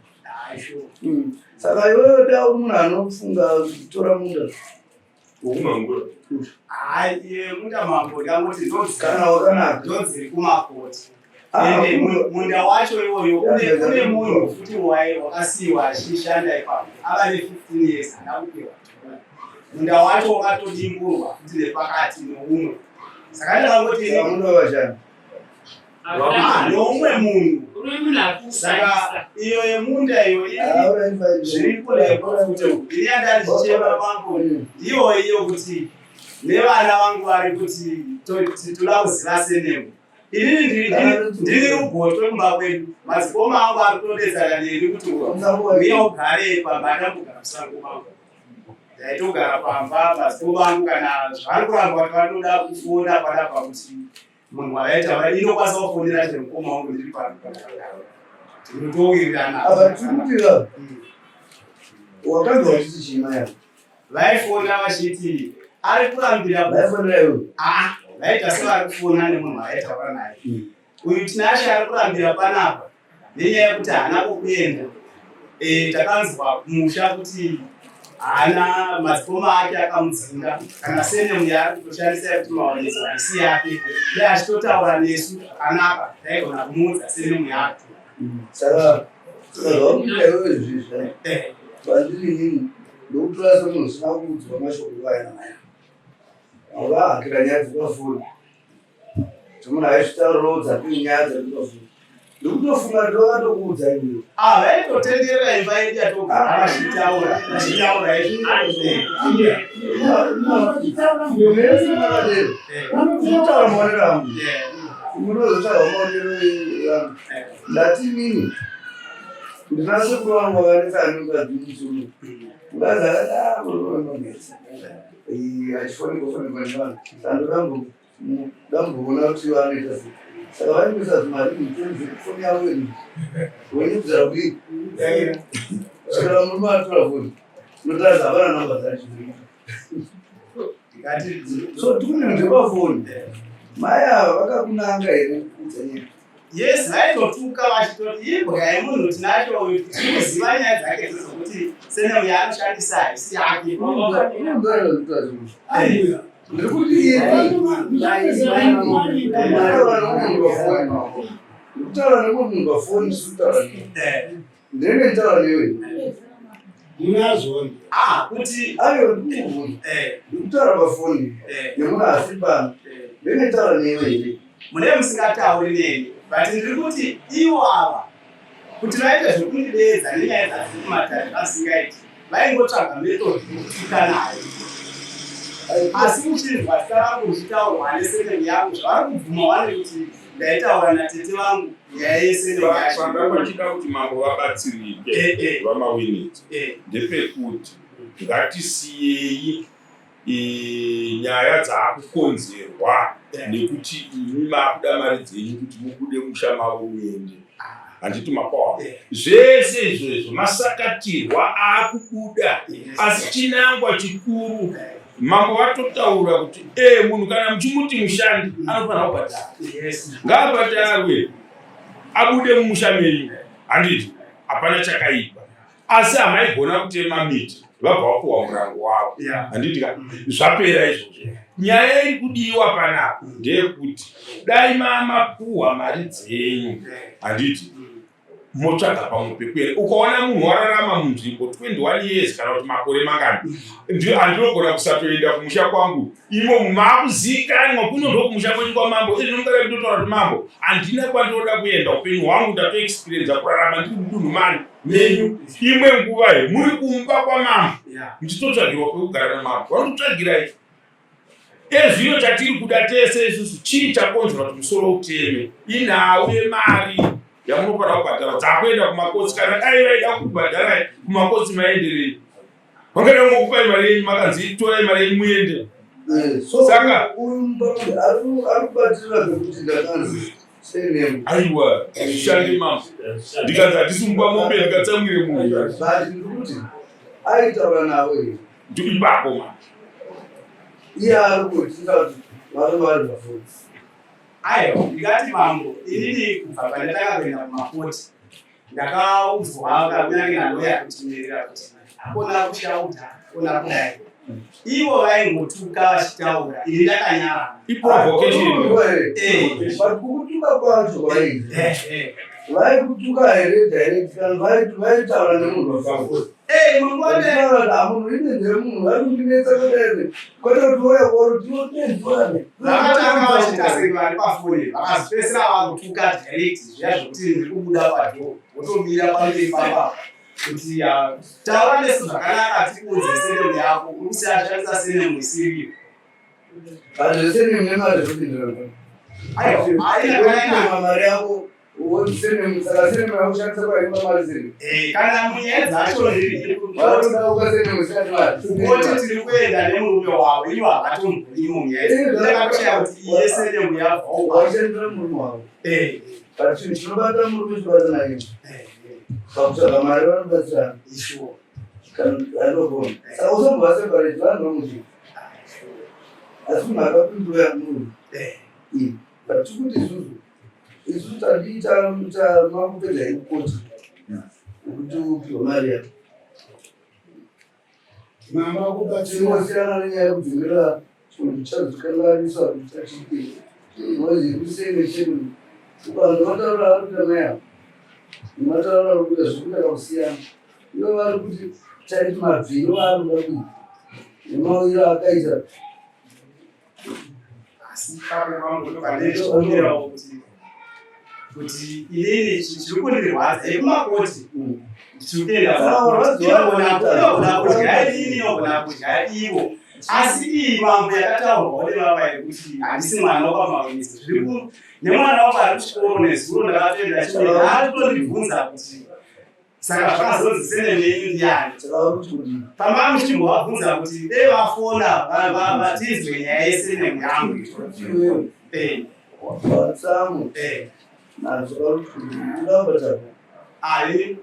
S4: Saka iwewe da munhu anofunga kutora munda.
S2: Wokumangura.
S1: Hayi, munda mambo ndangoti
S4: Kana wakanaka.
S1: ndodziri kumakoti.
S4: Ah,
S1: Ende munda wacho iwoyo kune munhu futi wakasiyiwa achishanda ipapo ava ne15 years haana kupiwa. Munda wacho wakatodimburwa futi nepakati neumwe, saka ndakangoti
S4: Saka munda wavashandi.
S1: Ah, neumwe munhu.
S5: Uri munhu ari kushandisa.
S1: Saka iyo yemunda iyo zviri kurepo futi ini yandarichichema mambo ndiyo iyo kuti nevana vangu vari kuti toda kuziva senemo. Inini ndiri rugotwe kumba kwedu, madzikoma angu ari kutodetsana neni kuti uya ugare pamba. Andambogara musango mangu, ndaitogara pamba. Madzikoma angu kana zvavari kuramba kuti vanoda kufona panapa kuti munhu wavaita inokwanisa kufonera chero mukoma wangu ndiri pano, tinotowirirana.
S4: Apa tiri kuti wakanzwa uchiti chii mai avo?
S1: Vaifona vachiti ari kurambira.
S4: Vaifonera iwe?
S1: Ah, vaita sevari kufona nemunhu waaitaura naye. Uyu Tinashe ari kurambira panapa nenyaya yekuti haana kokuenda. Takanzwa kumusha kuti haana, madzikoma ake akamudzinga. Kana senemu yaari kutoshandisa yekuti maonesa haisi yake, dai achitotaura nesu zvakanaka taigona kumuudza senemu yake.
S4: Saka zvauri kuita iwewe izvizvi pandiri inini ndokutora semunhu usina kuudzwa mashoko iwaya namai avahakira nyaya dzepafoni dzemunhu aizvitaurirawo dzakui nyaya dzepafoni ndikutofunga kuti vakatokuudza iwewe.
S1: Ah, vaitotenderera imba yedu yatogara vachitaura vachitaura izvi.
S4: Kutaura maonero angu, munozotaura maonero angu. Ndati inini ndina sekuru vangu vakanetsa nemukadzi musoro. Mukadzi akati, "Ah, murume unonetsa." Achifonekwa fonekwa nevanhu. Saka ndamboona kuti vanoita sei. Saka vaingoisa zvimari mitenzi foni yavo ini. Wenyudzira kudii? Saka murume atora foni. Unotaridza hapana namba dzacho. So tune ndepafoni. Mai ava vakakunanga here kuudza nyaya?
S1: Yes, vaitotuka vachitoti imbwa yemunhu tinacho uyu tinoziva nyaya dzake dzezokuti senemu yaanoshandisa haisi yake.
S4: Ndiri kuti ndikutaura nemunhu pafoni sikutaura ndinenge nditaura newe
S7: munazvona
S1: Ah, kuti
S4: ayo ndikubvunza ndikutaura pafoni nemunhu asi pano ndinenge nditaura newe here
S1: mune musingatauri neni but ndiri kuti ivo ava kuti vaite zvekundideedza nenyaya dzasiri kumatare vasingaiti vaingotsvaga method yekutuka nayo asi uchinzwa zita rangu richitaurwa nesurname yangu zvavari kubvuma wani kuti ndaitaura natete vangu nyaya yesurname yacho
S3: Panga pachida kuti mambo vabatsirike VaMawiniti ndepekuti ngatisiyei nyaya dzaakukonzerwa nekuti imi maakuda mari dzenyu kuti mubude musha mavo muende handiti mapawa zvese izvozvo masakatirwa aakubuda asi chinangwa chikuru mambo vatotaura kuti e munhu kana muchimuti mushandi anofanira kubhadhara ngaabhadharwe abude mumusha menyu handiti hapana chakaipa asi hamaigona kutema miti vabva vapuwa murango wavo handiti ka zvapera izvozvo nyaya iri kudiwa panapa ndeyekuti dai mamapuhwa mari dzenyu handiti motsvaga pamwe pekuenda ukaona munhu wararama munzvimbo 21 years kana kuti makore mangani handinogona kusatoenda kumusha kwangu imo maakuzikanwa kuno ndokumusha kwenyu kwamambo izvi nomugara ndinotaura kuti mambo handina kwandinoda kuenda upenyu hwangu ndatoexperienza kurarama ndiri mudunhu mani menyu imwe nguva he muri kumba kwamambo muchitotsvagirwa kwekugara namambo vanototsvagirai ezvino chatiri kuda tese isusu chii chakonzera kuti musoro uteme inhau yemari yamunofanira kubhadhara dzakuenda kumakotsi kana dai vaida kubhadharai kumakotsi maenderei vangada kungokupai mari yenyu makanzi torai mari yenyu muende
S4: Saka uyu mubambe ari kubatirira pekuti ndakanzi surname.
S3: Aiwa zvishande mambo ndikanzi handisi mupa mombe ndikatsamwire munhu
S4: But ndikuti aitaura nawe here?
S3: Ipapo ma
S4: Iye ari kuti kuti varume vari pafoni.
S1: Aiwa, ndikati mambo, inini kubva pandatanga kuenda kumakoti ndakaudzwa kunyange naloya kuti mirira kuti hakuna kushauta hakuna kudai. Ivo vaingotuka vachitaura, ini ndakanyarara.
S3: Iprovocation.
S4: But kukutuka kwacho kwaiita vaikutuka here direct kana vaitaura nemunhu pafoni?
S1: Mangwana
S4: Munhu ine ndemunhu vari kundinetsa kudai kwete kuti ouya kuoro tinotenziwane.
S1: Vakatanga vachiita senge vari pafoni, vakazopedzisira vakutuka direct zviya zvokuti ndiri kubuda padhoo wotomira pamberi papa kuti ah, taura nesu zvakanaka tikuudze surname yako uri kusashandisa surname isiriyo.
S4: Hazvese nemari zvopindirana.
S1: Aiwa, haina
S4: mari yako surname, saka surname yakushandisa kwaimba mari siri.
S1: Kana munyaya dzacho ndiri
S4: Varoda uka surname usingati mari.
S1: Kukoti tiri kuenda nemurume wavo, ivo havatombonimo munyaya ndakatoshaya kuti iye surname yabva
S4: Waishandira murume wavo. But chinhu chinobata murume chinobata naye. Pakutsvaga mari vanobatsirana.
S1: Ishuwa.
S4: Kana anogona. Saka usambova separate vanhu vamuti. Asi munhu akapindura munhu. But tikuti isusu isu tadiita makupedza ikukoti kuti upiwe mari yako.
S7: Mama akubatsira.
S4: Tinosiyana nenyaya yekudzimira chinhu chazokanganisa kuti chachite. Nozi kusene chenu. Vanhu vataura vari kuita mai ava. Mataura vari kuita zvekuita kakusiyana. Ivo vari kuti taiti mabviro aari kuda kuita. Nemauyiro akaita.
S1: Asi ipapo pangu ndopandinokumbirawo kuti inini chiri kundirwadza yekumakoti tiri kuenda inogona kudya inini, inogona kudya ivo, asi iyi mambo yakataurwawo nevava yekuti handisi mwana wapamawinisi zviri nemwana wangu ari kuchikoro nezuro ndakatoenda chimwe haatondibvunza kuti Saka zvakazonzi surname yenyu ndiyani? Pamba muchimbovabvunza kuti dei vafona vatinzwe nyaya yesurname yangu.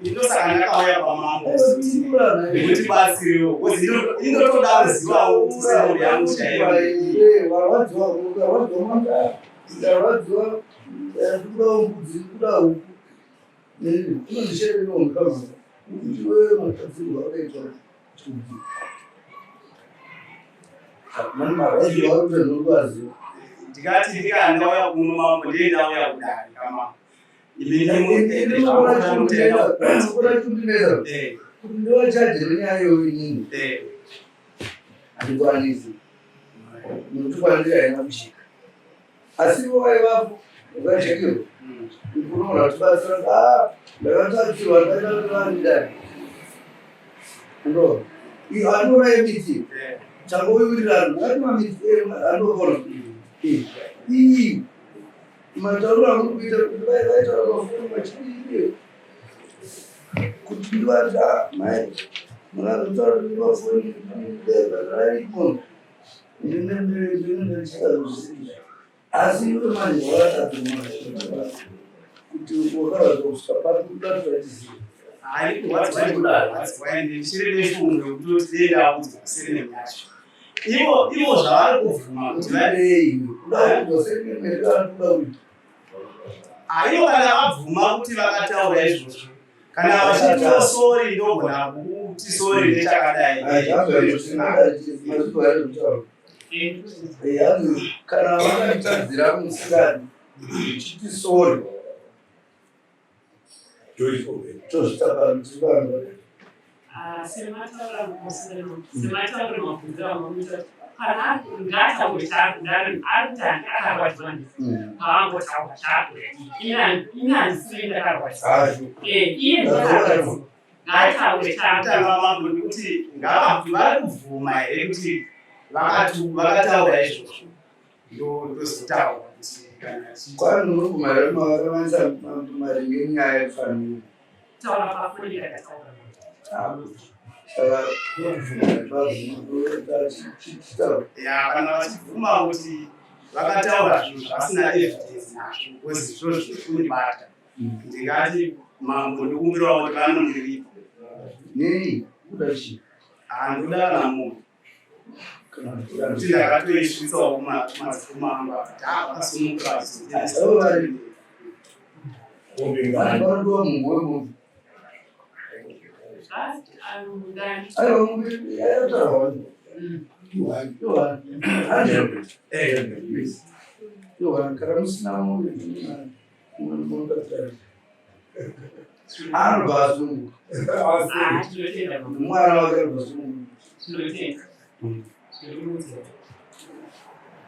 S1: Ndosaka ndakauya pamambo kuti batsirewo because indotoda kuzivawo kuti surname yangu chaiyo.
S4: Warwadziwa, ndarwadziwa, ndikuda mbudzi, ndikuda huku.
S1: Ndikati ndikandauya kuno mambo ndiye ndauya kudare kamambo.
S4: Handikwanisi nekuti kwandiri haina kusvika asi ivo vaivapo vakachekerwa unoona kutibatsira ah, ndakatatsirwa ndaita kuti vandidai ndo iyo anoona yemiti tangowirirana ndakati mamiti anopona iyi matauriro amuri kuita kuti vaitaura pafoni vachidii kuti ndivati ah, mai mukazotaura kuti pafoni raiko asi iwe manje wakatadza kuti wakarwadza kusvika papi kuda kuratidza
S1: Hayi kurwadziwa ndichiri neshungu yekutoti dei ndaudzwa surname yacho. Ivo ivo zvavari kubvuma kuti
S4: vai kuda kuudzwa surname kuda kuita
S1: aivo kana vabvuma kuti vakataura izvozvo kana vachitiwo sorry ndogona kuti sorry nechakadai.
S4: Kana vakatadzira musikana chiti sorry tozvitapanhu.
S5: Sematauriro mabvunziro amamuita kana ngaataure chaakuda ari kuti handi akarwadziwa ndisi paangotaura chaakuda ini handisiri ndakarwadziwa iye ndiakarwadziwa ngaataure chaakuda.
S1: Kutanga mambo ndikuti ngavabvi vari kubvuma here kuti vakataura izvozvo ndozotaura kuti kana
S4: Kwani muri kumaramanisa maringe nyaya yefaniro.
S5: Taura pafoni ndakataura.
S4: Saka kunobvuma.
S1: Ya, kana vachibvuma kuti vakataura zvinhu zvasina evidence nazvo because izvozvo zviri kundibata ndingati mambo ndikumbirawo kuti vanondiripo.
S4: Nei kuda chii?
S1: Handoda kana munhu kuti ndakatoisvitsawo kumadzikoma angu akati a vakasununguka.
S4: Vanodiwa munhu wemunhu. Aiwa, ayataura. Yohani, kana musina mombe anobva asunguka mwana wake anobva asunguka.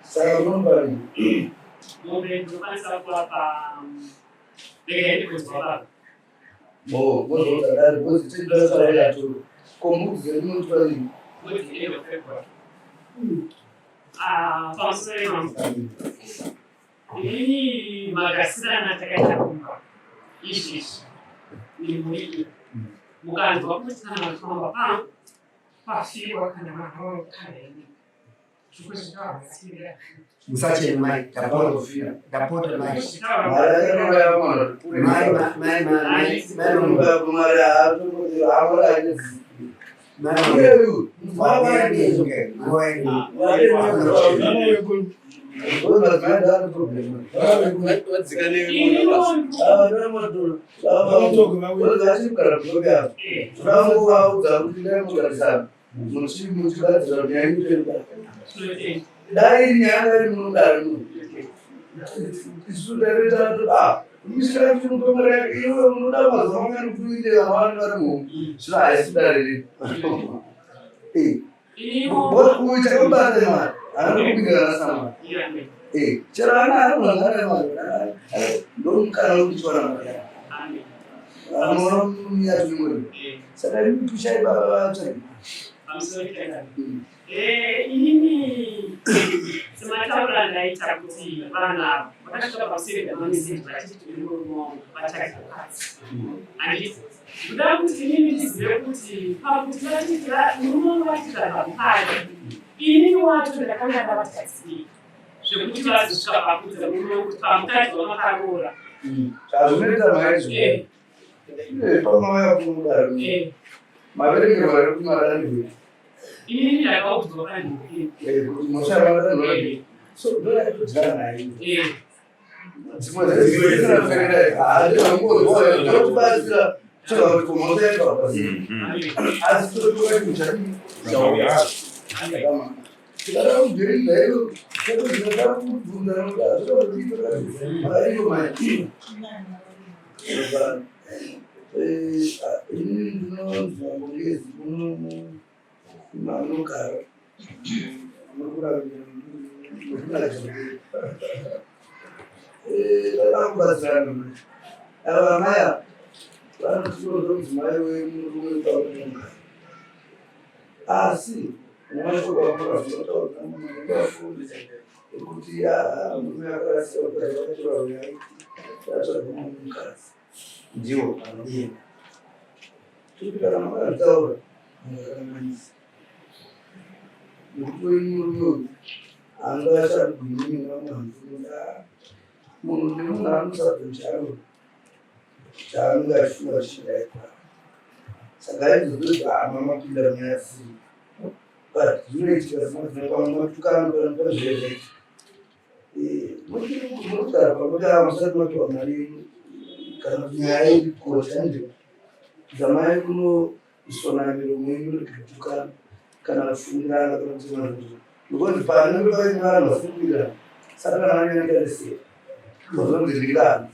S4: Saka unomupa
S5: Mombe ndinokwanisa kuvapa regai ndikunzwa baba.
S4: Mozoudza dare because tinotaura ko mbudzi dzedu munotipa rini?
S5: Mwedzi end of February. Ah, pamusoro yemambo inini makasirana takaita kumba izvizvi nemhuri iyi mukanzwa kuti kana vachifamba pangu pafiwa kana mwana wangu kana ini zvikuti
S6: Musachema mai, ndapota, ndapota mai.
S4: Mari akatouraya mwana.
S6: Mai, mai, mai, mai, mai,
S4: Mari haatoauraya.
S6: Mai,
S4: Iyeyu dai nyaya iri munodaro isu iwe munoda mazuva mangani kuite vamwani vari muhomu zvino haisi dare rino kuita kubata mari anokubikira rasina mari chero ana anogara mari ndomukana wekutyora mari anoona munyatonyori saka imi pushai baba vatsvai.
S5: Inini semataura ndaita kuti vanhu ava Vakasvika pakusenda mameseji vachiti tine murume wangu vatsvage mukadzi. Handiti ndoda kuti inini ndizive kuti pakuti vachiti murume wangu vachitsvaga mukadzi, inini wacho ndakanga ndavatadzirei zvekuti vazosvika pakuudza murume wangu kuti pamukadzi wamakaroora.
S4: Zvazvinoita maizvo pamauya kunodaro maverengero vari kumadanho.
S5: Inini ndakaudzwa panhikini
S4: kuti mosha so ndoyatodyara naye dzimwe dzedzinotibatsira toa kuti mhosva yaitwa asi totoa chinhu chadii tikada kubviri nairo tinoda kubvunza zvinotiiaaiyo mai. Ini ndinonzi Mangezi, munogara muri kuravira dada kubatsirana. Ava amai ava vanotiroza mudzimai wemurume paunogara, asi nemashoko amurazvinotaura ekuti murume akarasika mukadzi vakatora uyaiti atsvaga mumwe mukadzi ndiwo anoenda. Tiri kana makazvitaura mungakanganisa nekuti wenyu murume uyu anga achagwinyi ngamuhanzunda munhu nemunhu anosabva charo chaanenge achifunga chichidaikwa. Saka aizozoti hama mapinda munyaya dzisiri, but zvinoitika pamwe matukano kana pazvezvaitika munogara pamwe musati mapiwa mari yenyu kana kuti nyaya iri kukosha nde zamai kunosona miromo yenyu rikutukana kana kufungirana kana kuti mazvozvo, because panenge paine vanhu vasiri kuwirirana saka kana vanyangarisei vazonzirikana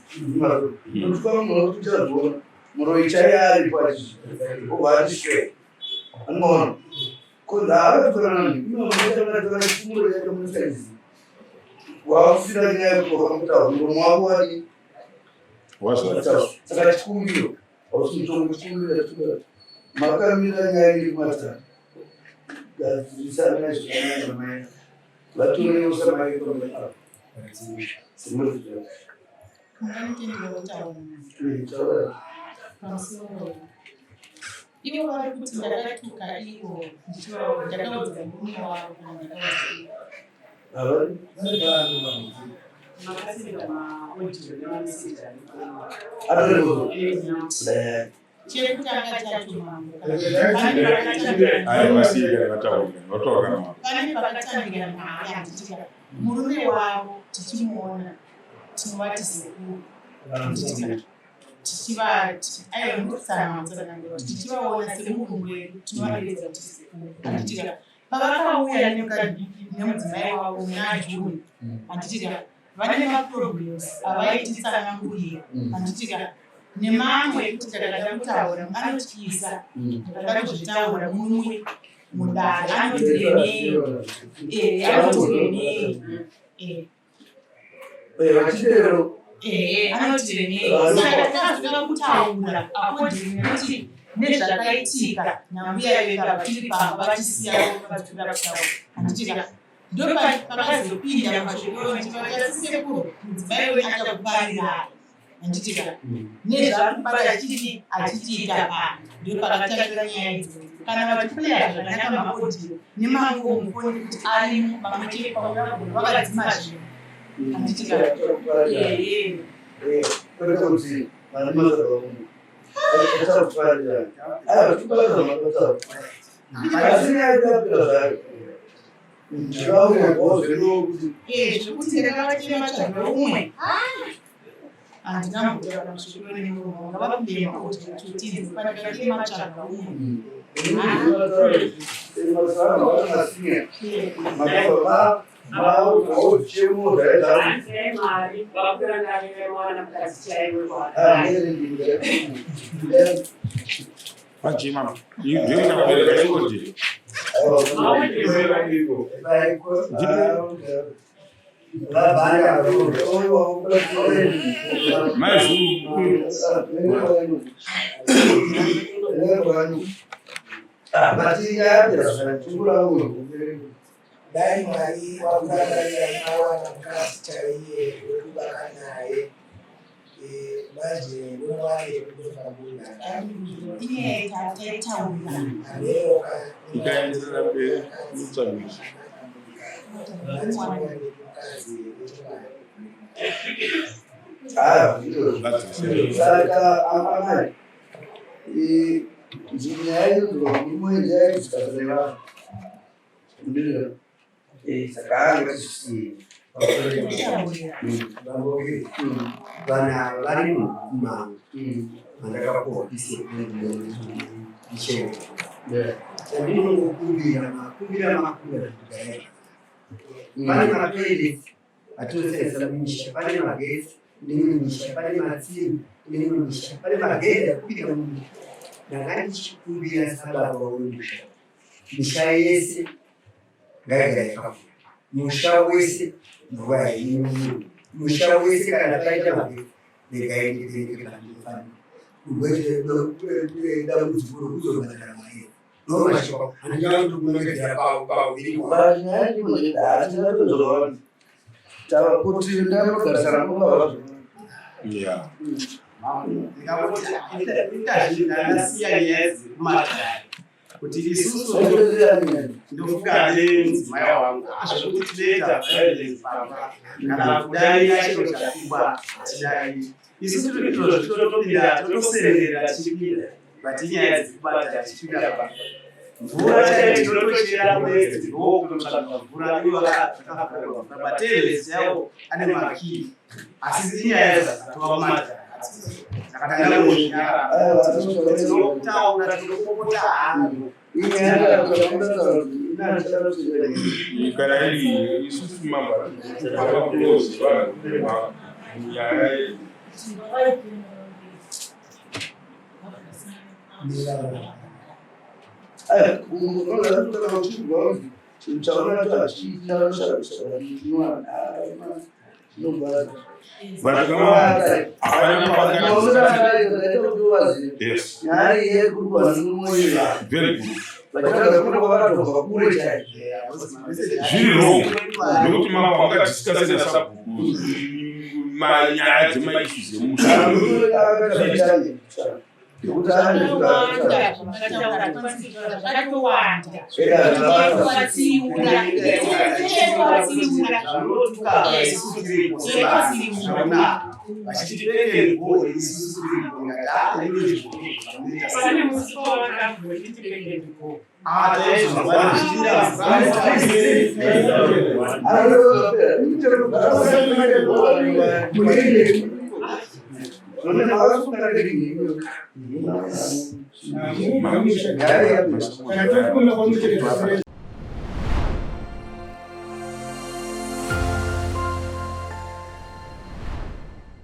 S4: notuka munhu kuti uchazviona muroyi chaiye aripo achibva achishwe anoona kunzi haatotorana inoachimuroyi yacho munosaizi wakusina nyaya yekuti wakamutaura muromo wako wadi. Saka chikumbiro hausi mutongo, chikumbiro chikumbiro makamira nyaya iri kumatara gadzirisana zvakanaka namai vatorewo samai pamwe apo.
S8: Munganitendera pamusoro? Ivo vari kuti ndakatuka ivo ndichiva ndakaudza murume wavo kana ndakaudza ivo?
S4: Havari.
S5: Makasenda maaudio nemameseji aripo.
S4: Atori.
S8: Chekutanga chacho, mambo,
S3: Ai, vasiyika vataura, vataura navo.
S8: pane pakatangira nyaya, handitika? Murume wavo tichimuona tinovati sekuru, handitika? Tichivati, aiwa, ndikutsanangura kuti tichivaona semurungu wedu tinovaderedza kuti sekuru, handitika? Pavakauya nemudzimai wavo muna June, handitika, vane maproblems avaititsanangurira, handitika, nemamwe ekuti takada kutaura anotyisa. Ndakada kuzvitaura mumwe mudare anoti renei, anoti renei.
S4: Vachidero.
S8: Anoti renei. Saka takazvika kutaura according nekuti nezvakaitika nambuya veka tiri pamba vachisiya vachitoda kutaura, handitika? Ndopakazopinda mashoko mudzimai wenyu achakuparirai, handitika, nezvaari kubata achiti achitiita pano. Ndopakatangira nyaya idzi. Kana vachiplaya zvakanaka maaudio nemango mufoni kuti arimo pamwe chete pauya vakadzima zvinhu, handitika? Ehe.
S4: Kwete kuti vachikuparira, aiwa, tikuparira makataura, asi nyaya yapera zvayo.
S8: Zvekuti ndakavachema matsvaga umwe handina mbotaura masvikiro nemuromo wanga vakumberi maaudio acho pandakatiye matsvaga umwe.
S5: Hanzai mari vakurangarira mwana mukadzi chaiwe.
S3: Pachima ndinokubereka ikodhi. Maizuru.
S4: But nyaya yapera zvayo.
S9: Dai Mwari wakurangarira mawana mukadzi chaiye wekubaka naye. Eh, manje muwane kutofa
S8: Inyaya taitaura.
S3: Ikaenderera mberi mutsvagisi.
S4: Saka amai, nyaya inodzoka murume yaaidzikasira vanhu. Ndizvo. Saka angatisiye.
S6: Vana vari mumango mandakapuwa pisi yekuichena chandinongokumbira makumbira makumbira kuti garai pane matoilet atinoshandisa mumisha, pane magetsi nemimwe misha, pane matsime nemimwe misha, pane magedhi akubika mumisha. Ndanga ndichikumbira sababa wemusha, misha yese ngaigare yakavhura, musha wese mvura hainyiwe, musha wese kana paita magetsi regai ndipende pandinofanira dambudziko rokuzobhadhara mari ndomashoko handinyakuti paviri.
S4: Nyaya imwe kuti ndanogarisana mubaba.
S1: Ndingangoti ndasiya nyaya dzekumatare kuti isusu ndofunga nemudzimai wangu zvekuti tinoita violence pamba kana kudarira chiro chakubwa hatidariri isusu. Izvozvo totopinda totosererera tichipinda, but inyaya dzekubata tichipinda pamba, mvura chaiyo tinotochera mwedzi ndokutotsvaga mvura. Ivo vakavharirwa mvura, matoilets yavo ane makii, asi inyaya dzatova mumatare. Saka tangangozvinyarara, tinotaura, tinopopota hangu.
S3: Kana iri isusu mambo vakakulozi nyaya.
S4: Chinhu chaona
S3: But hapana. Yes. Very good.
S4: Kure chaizvo.
S3: Zviri wrong nekuti mambo vangadiscussa nasabhuku manyaya dzemaissues emusha.
S8: Zvakawanda zvakataura, zvakatowanda. Vatsiura, vatsiura.
S1: Zvanotuka isusu tiripo vachiti pekengo, isusu tiripo ngati.
S5: Pane musi wavakambonditi pekengo.
S1: Taizvozva.
S7: Kana totikunda kwamucherekedza.